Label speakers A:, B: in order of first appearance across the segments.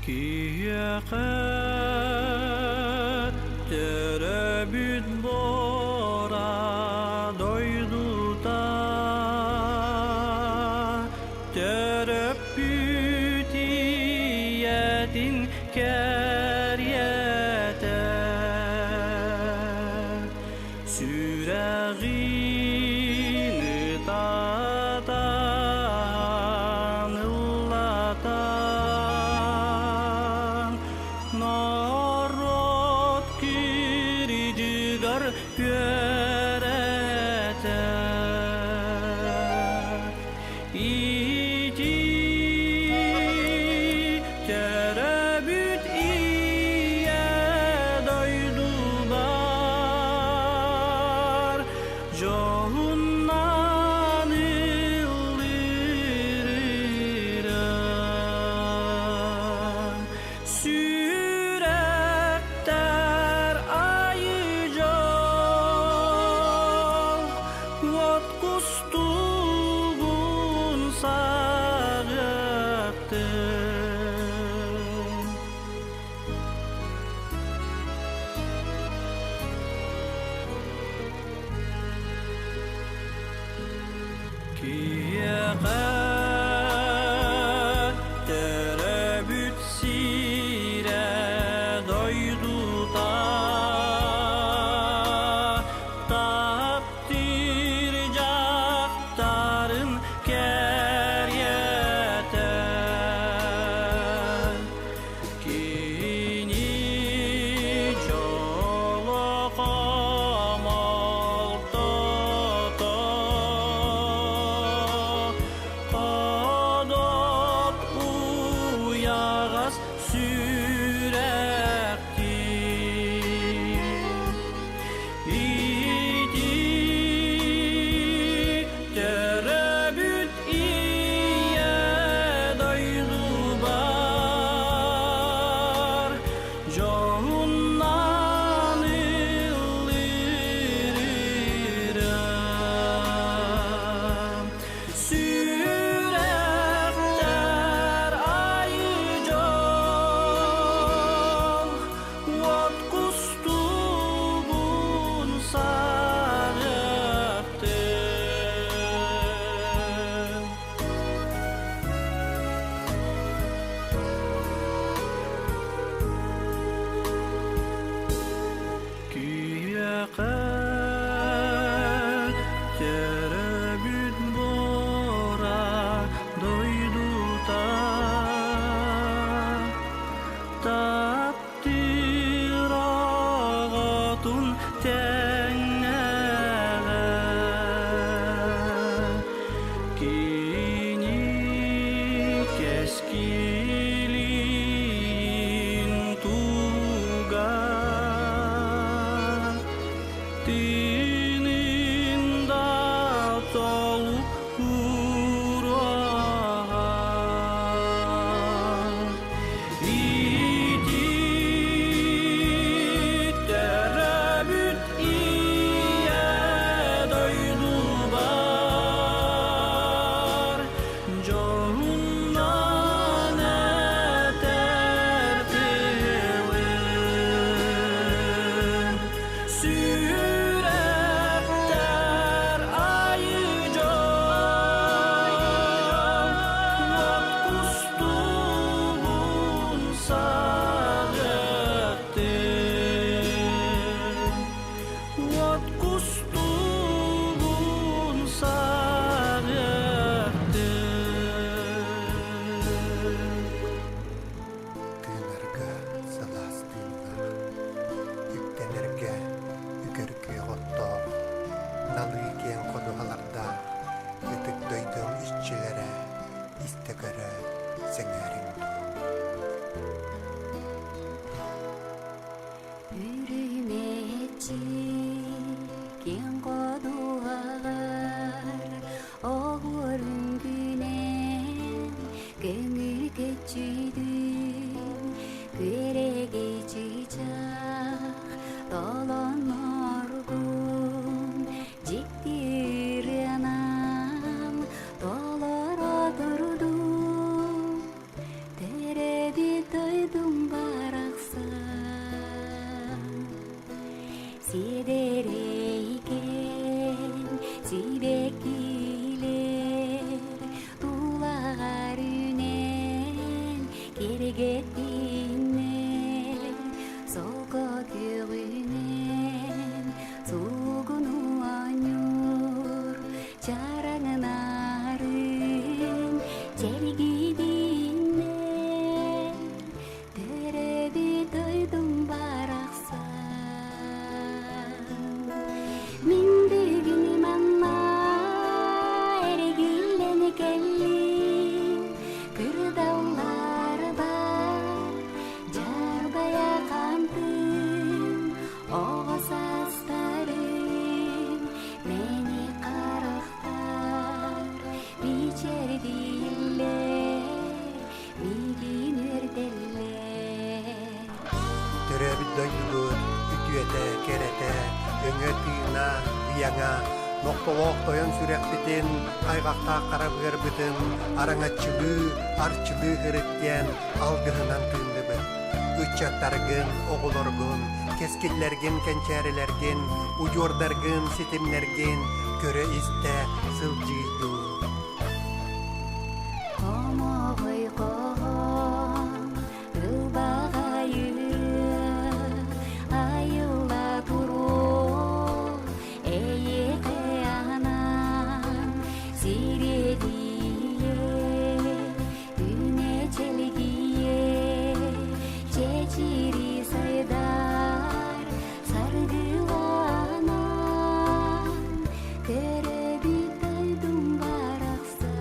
A: Киһиэхэ төрөөбүт буора дойдута төрөппүт ийэтин кэриэтэ сүрэҕин ытатан ыллатан норуот кирдьигэр үөрэтэр ити төрөөбүт ийэ дойдубар дьоһуннан ыллыырым сүрэхтэр айыы дьол уот кустугун саҕыахтын. Киһиэхэ төрөөбүт сирэ дойдута таптыыр дьахтарын кэриэтэ Кини дьоло хомолтото ходот уйаҕас сүрэхтиир Ити төрөөбүт ийэ дойдубар дьоһуннан ыллыырым. Сүрэхтэр айыы дьол уот кустугун саҕыахтын. Киһиэхэ төрөөбүт буора дойдута Таптыыр оҕотун тэҥнээҕэ кини кэскилин туһугар тыынын да толук ууруоҕа. Ититтэрээбит ийэ дойдубар дьоһуннан этэр тылым сүрэхтэр айыы дьон Тугун саҕыахтын, уот кустугун саҕыахтын.
B: Тыынарга сылаас тыыннаах, үктэнэргэ үкэр күөх оттоох, налыы киэҥ ходуһалардаах ытык дойдум иччилэрэ истэ-көрө сэҥээриҥ дуу.
C: Үрүмэччи киэҥ ходуһаҕар оҕуор үҥкүүнэн көҥүл көччүйдүн күөрэгэй чыычаах толонноргун дьикти ырыанан толоро турдум төрөөбүт дойдум. Эйгэтинэн, солко күөҕүнэн, суугуну оонньуур, чараҥынарын чэлгийдиннэр, төрөөбүт дойдум барахсан. Мин бүгүн манна эргиллэн кэллим, кырдалларбар дьарбайа хаамтым, оҕо саастарым мэни харахтар мичээрдииллэр, миигин үөрдэллэр.
B: Төрөөбүт дойдубут үтүөтэ, кэрэтэ, өҥө тыына, ыйаҥа, нохтолоох тойон сүрэхпитин, хайҕахтаах хара быарбытын араҥаччылыы, арчылыы сырыт диэн алгыһынан тыынныбыт. Ыччаттаргын, оҕолоргун, кэскиллэргин, кэнчээрилэргин, удьуордаргын, ситимнэргин көрө-истэ сылдьыый дуу.
C: Хомоҕой хоһоон Ылбаҕайыа айылла туруо эйиэхэ анаан сириэдийэ күнэ чэлгийэ чэчири сайдар саргыланан көрөбүт дойдум барахсан.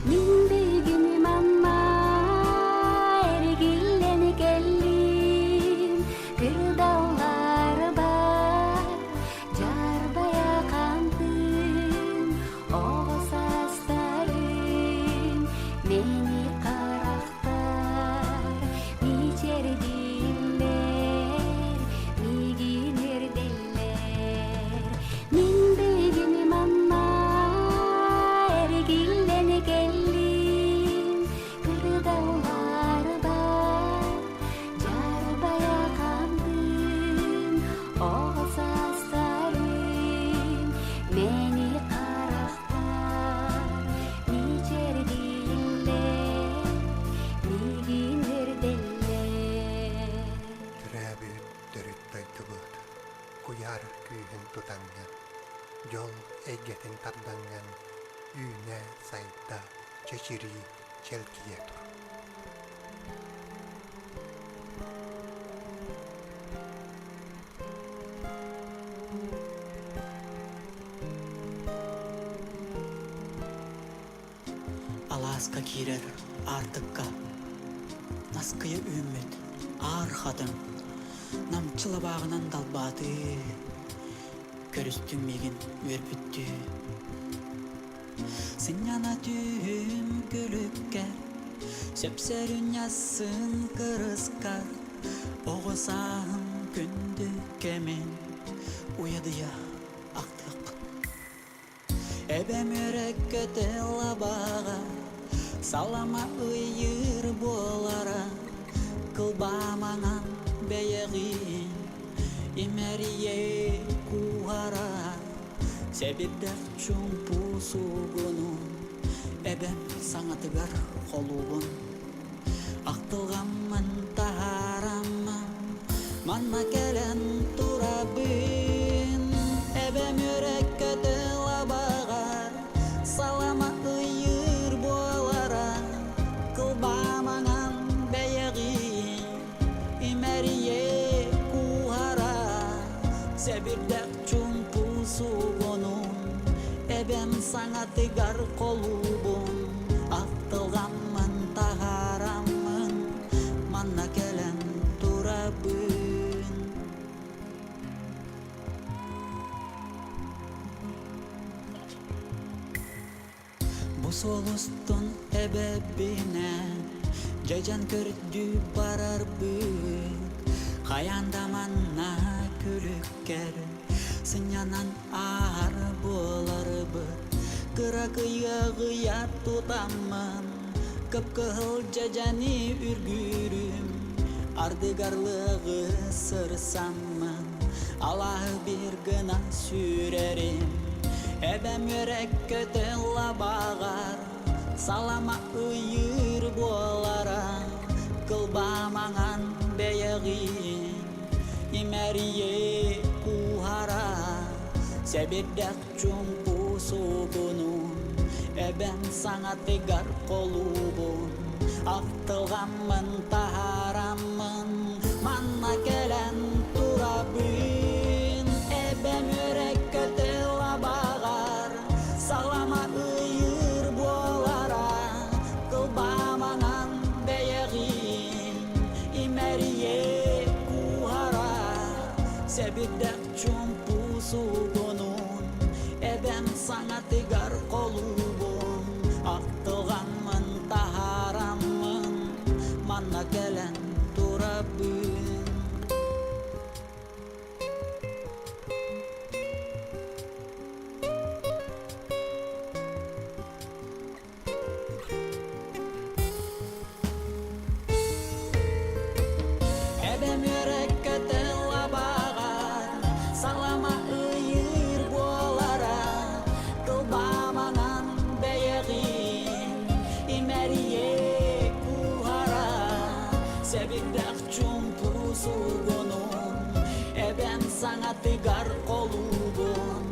C: Мин бүгүн манна эргиллэн кэллим, кырдалларбар дьарбайа хаамтым, оҕо саастарым мени харахтар мичээрдииллэр, миигин эрдэллэр. Мин бүгүн манна эргиллэн кэллим, кырдалларбар дьарбайа хаамтым, оҕо саастарым мэни харахтар мичээрдииллэр, миигин эрдэллэр.
B: Төрөөбүт төрүт дойдубут куйаар күүһүн тутаҥҥын, дьол эйгэтин тардаҥҥын үүнэ-сайда, чэчирии, чэлгийэ тур.
A: Алааска киирэр аартыкка наскыйа үүммүт аар хатыҥ намчы лабааҕынан далбаатыы, көрүстүҥ миигин үөрбүттүү. Сынньана түһүм күлүккэр, сөпсөрүнньасын кырыскар, оҕо сааһым күндү кэмин уйадыйа ахтыахпын. Эбэм үөрэккэтэ лабааҕа, салама ыйыыр буолара, кылбааманан бэйэҕин имэрийэ кууһара, сэбирдэх чуумпу суугунун эбэм саҥатыгар холуубун. Ахтылҕаммын таһаараммын, манна кэлэн турабын. Эбэм үөрэккэ лабаҕар салама ыйыыр буолара, кылбаамаҥан бэйэҕин имэрийэ кууһара, сэбирдэх чуумпу суугунун эбэм саҥатыгар холуубун. Ахтылҕаммын таһаараммын, манна кэлэн турабын. Бу суол устун эбэбинэн дьэдьэн көрдүү барарбыт. Хайаан да манна күлүккэр сынньанан ааһар буоларбыт. Кыракый ыаҕыйа тутаммын, кып-кыһыл дьэдьэни үргүүрүм, ардыгар лыаҕы сырсаммын, алааһы биир гына сүүрэрим. Эбэм үөрэккэ лабааҕар, Салама ыйыыр буолара Кылбаамаҥан бэйэҕин Имэрийэ кууһара Сэбирдэх чуумпу суугунун Эбэм саҥатыгар холуубун Ахтылҕаммын таһаараммын Манна кэлэн турабын Эбэм үөрэккэ тылабаҕар Салама ыйыыр буолара Кылбааманан бэйэҕин Имэрийэ кууһара Сэбирдэх чуумпу суугунун Эбэм саҥатыгар холуубун Ахтылҕаммын таһаараммын Манна кэлэн турабын. Эбэм үөрэккэ тыллабаҕар салама ыйыыр буолара Кылбааманан бэйэҕин имэрийэ кууһара Сэбирдэх чуумпу суугунун эбэм саҥатыгар холуубун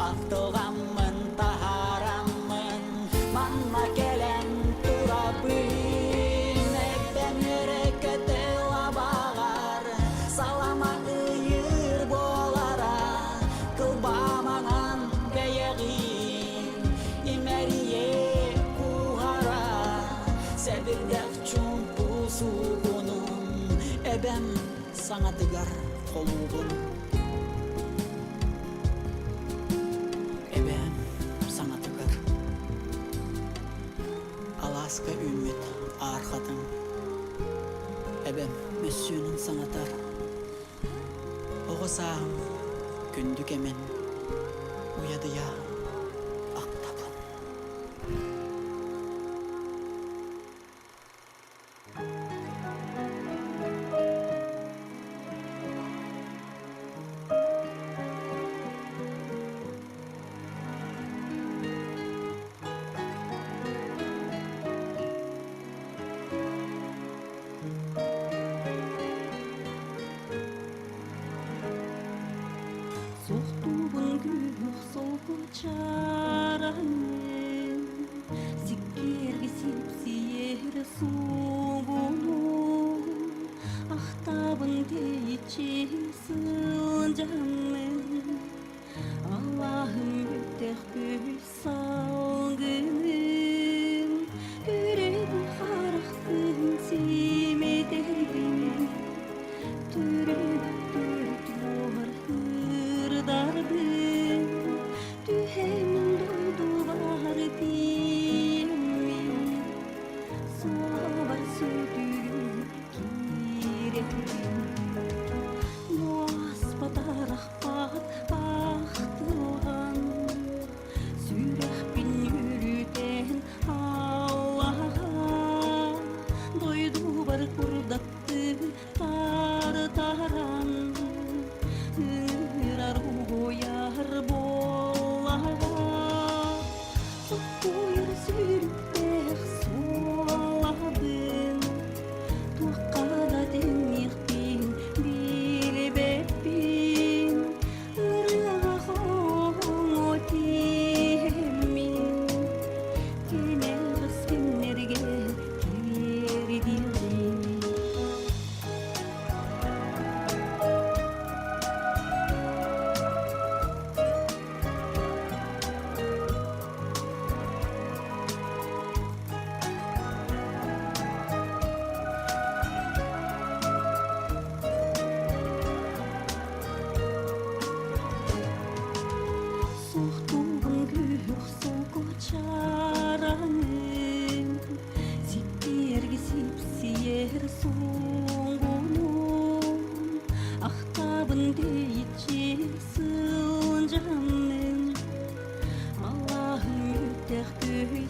A: Ахтылҕаммын таһаараммын манна кэлэн турабын Эбэм үөрэккэ тылабаҕар салама ыйыыр буолара Кылбааманан бэйэҕин имэрийэ кууһара Сэбирдэх чуумпу суугунун эбэм саҥатыгар холуубун Эбээм саҥатыгар алааска үүммүт аар хатыҥ Эбэм мөссүөнүн санатар Оҕо сааһым күндү кэмин уйадыйа ахтабын.
C: Суохтуубун күөх солко чараҥын, Сиккиэргэ сипсийэр суугунун, Ахтабын тэйиччи сылдьаммын, Аллаһым бүтэхпүй салгыным, Көрөбүн харахпын симэтэрбин, Төрөппүт буор ырдарбын, Түһэмин дойдубар тиийэммин, Суолабар сүтүгүм киирэбин. Буоспатарахпат ахтылҕан, Сүрэхпин үөрүтэн Аллаһа, Дойдубар курдаттыы тартаран, Ыҥырар угуйар буоллаҕа, Соккуйар сүрдээх суолабын, Туохха да тэҥниэхпин билбэппин, Ырыаҕа хоһооҥҥо тиийэммин, Кэнэҕэс кэмнэргэ тиэрдиэҕим. Суохтуубун күөх солко чараҥын, Сиппиэргэ сипсийэр суоҥунун, Ахтабын тэйиччи сылдьаммын, Аллаһым үтэх көй.